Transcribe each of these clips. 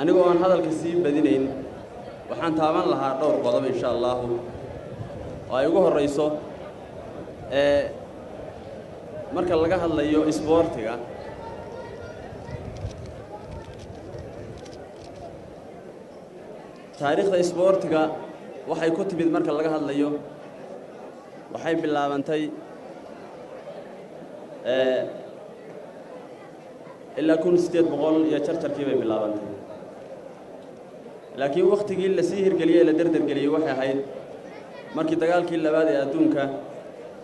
Anigoo aan hadalka sii badinayn, waxaan taaban lahaa dhowr qodob, insha Allahu, oo ay ugu horrayso marka laga hadlayo isboortiga. Taariikhda isboortiga waxay ku timid, marka laga hadlayo, waxay bilaabantay ilaa 1800 iyo jarjarkii bay bilaabantay, laakiin wakhtigii lasii hirgeliyey, la derdergeliyey, waxay ahayd markii dagaalkii labaad ee adduunka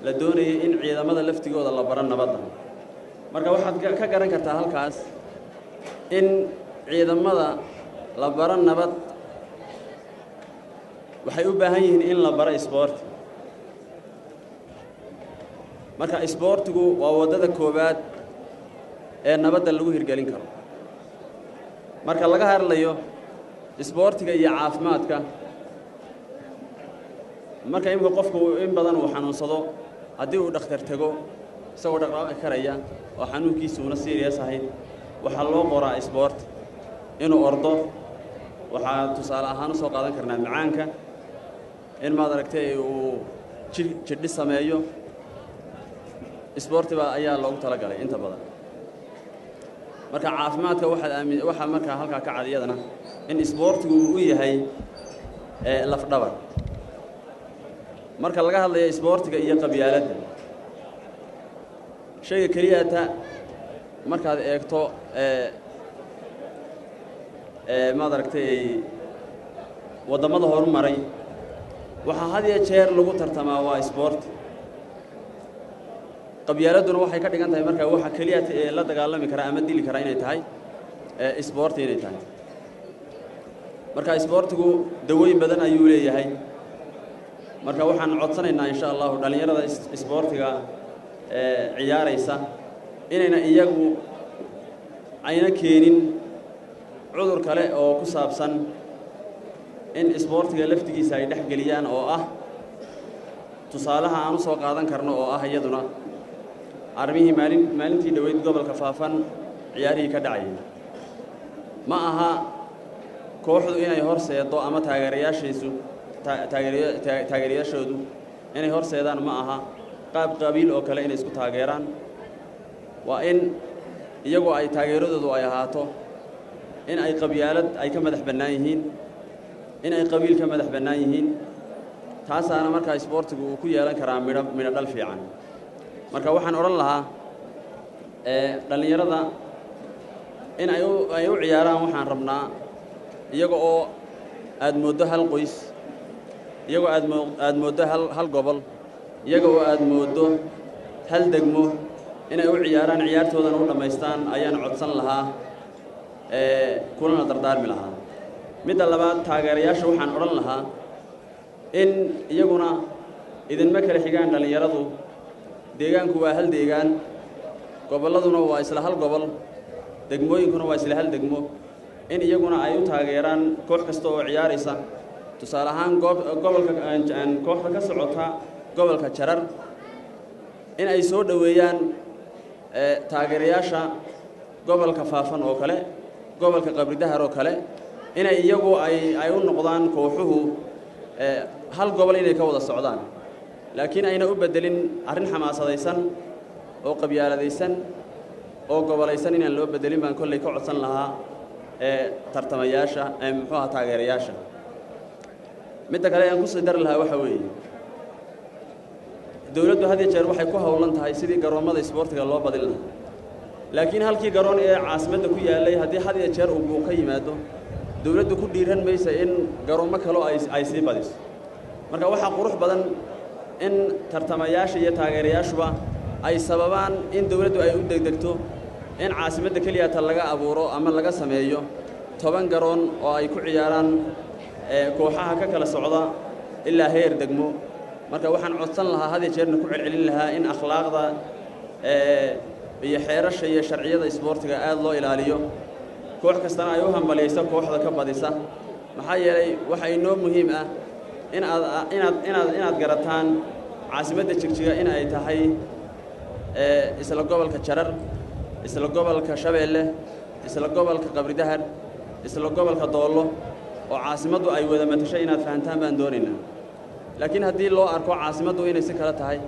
la doonayay in ciidamada laftigooda la baro nabadda. Marka waxaad ka garan kartaa halkaas in ciidamada la baro nabad waxay u baahan yihiin in la baro isboorti. Marka isboortigu waa waddada koowaad ee nabadda lagu hirgelin karo. Marka laga hadlayo isboortiga iyo caafimaadka, marka imika qofku in badan uu xanuunsado, haddii uu dhakhtar tego isagoo dhaqdhaqaaqi karaya oo xanuunkiisa uuna serious ahayn, waxaa loo qoraa isboorti inuu ordo. Waxaa tusaale ahaan u soo qaadan karnaa macaanka, in maad aragtay uu jidhi sameeyo, isboorti baa ayaa loogu talagalay inta badan. Marka caafimaadka waxaad aami waxaa markaa halkaa ka cad iyadana in isboortigu uu u yahay lafdhabar. Marka laga hadlayo isboortiga iyo qabyaaladda, shayga keliyata markaad eegto maad aragtay waddamada horumaray, waxaa had iyo jeer lagu tartamaa waa isboorti. Qabyaaladduna waxay ka dhigan tahay marka waxa keliyata ee la dagaalami kara ama dili kara inay tahay isboorti inay tahay. Marka isboortigu dawooyin badan ayuu leeyahay. Marka waxaan codsanaynaa, insha Allahu, dhallinyarada isboortiga ciyaaraysa inayna iyagu ayna keenin cudur kale oo ku saabsan in isboortiga laftigiisa ay dhex geliyaan, oo ah tusaalaha aan u soo qaadan karno, oo ah iyaduna arrimihii maalintii dhoweyd gobolka Faafan ciyaarihii ka dhacayay. Ma aha kooxdu inay horseedo ama taageerayaashiisu taageerayaashoodu inay horseedaan, ma aha qaab qabiil oo kale inay isku taageeraan. Waa in iyagu ay taageeradoodu ay ahaato in ay qabyaalad ay ka madax bannaan yihiin, in ay qabiil ka madax bannaan yihiin. Taasaana markaa isboortigu uu ku yeelan karaa midho dhal fiican. Marka waxaan odhan lahaa dhallinyarada in ay u ciyaaraan waxaan rabnaa iyaga oo aad mooddo hal qoys, iyagoo aad mooddo hal gobol, iyaga oo aad mooddo hal degmo inay u ciyaaraan, ciyaartoodana u dhammaystaan ayaan codsan lahaa, kulana dardaarmi lahaa. Midda labaad, taageerayaasha waxaan odhan lahaa in iyaguna idinma kala xigaan dhallinyaradu. Deegaanku waa hal deegaan, gobolladuna waa isla hal gobol, degmooyinkuna waa isla hal degmo, in iyaguna ay u taageeraan koox kasta oo ciyaaraysa. Tusaale ahaan, gobolka kooxda ka socota gobolka Jarar in ay soo dhoweeyaan taageerayaasha gobolka Faafan oo kale, gobolka Qabridahar oo kale, inay iyagu ay u noqdaan kooxuhu hal gobol inay ka wada socdaan, laakiin ayna u beddelin arrin xamaasadaysan oo qabyaaladaysan oo gobolaysan inaan loo beddelin baan kolley ka codsan lahaa tartamayaasha, muxuu ahaa, taageerayaasha. Midda kale aan kusii dari lahaa waxaa weeye, dowladdu had iyo jeer waxay ku howlan tahay sidii garoommada isboortiga loo badin lahaa, laakiin halkii garoon ee caasimadda ku yaallay haddii had iyo jeer uu buuq ka yimaado, dowladdu ku dhiiran maysa in garoommo kaloo ay sii badiso. Marka waxaa qurux badan in tartamayaasha iyo taageerayaashuba ay sababaan in dowladdu ay u degdegto in caasimadda keliyata laga abuuro ama laga sameeyo 10 garoon oo ay ku ciyaaraan kooxaha ka kala socda ilaa heer degmo. Marka waxaan codsan lahaa, had iyo jeerna ku celcelin lahaa, in akhlaaqda iyo xeerasha iyo sharciyada isboortiga aad loo ilaaliyo, koox kastana ay u hambaliyayso kooxda ka badisa. Maxaa yeelay, waxa inoo muhiim ah in aad inaad inaad inaad garataan caasimadda Jigjiga in ay tahay isla gobolka Jarar, isla gobolka Shabeelle, isla gobolka Qabridahar. Isla gobolka Doollo oo caasimaddu ay wada matashay inaad fahantaan baan doonaynaa. Laakiin haddii loo arko caasimaddu inay si kale tahay,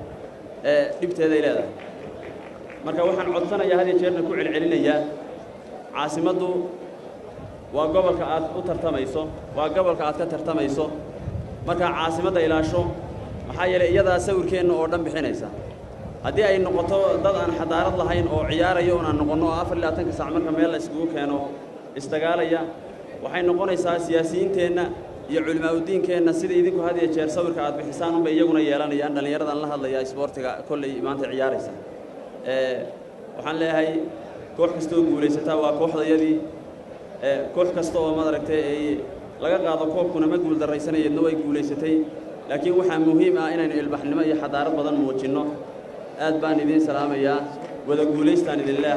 ee dhibteeday leedahay. Marka waxaan codsanayaa, had iyo jeerna ku celcelinayaa, caasimaddu waa gobolka aad u tartamayso, waa gobolka aad ka tartamayso. Marka caasimadda ilaasho, maxaa yeelay iyadaa sawirkeenna oo dhan bixinaysa. Haddii ay noqoto dad aan xadaarad lahayn oo ciyaaraya un aan noqonno, oo 24-ka saac marka meel la iskugu keeno isdagaalaya, waxay noqonaysaa siyaasiyiinteenna iyo culimaa'udiinkeenna sida idinku had iyo jeer sawirka aad bixisaan unbay iyaguna yeelanayaan. Dhallinyaradan la hadlayaa, isboortiga kolley maanta ciyaaraysa, waxaan leeyahay koox kasta oo guulaysataa waa kooxdayadii. Koox kasta oo maaragtay ay laga qaado koobkuna ma guul darraysanayeedna, way guulaysatay. Laakiin waxaa muhiim ah inaynu ilbaxnimo iyo xadaarad badan muujinno. Aad baan idiin salaamayaa, wada guulaystaan idin leeyahay.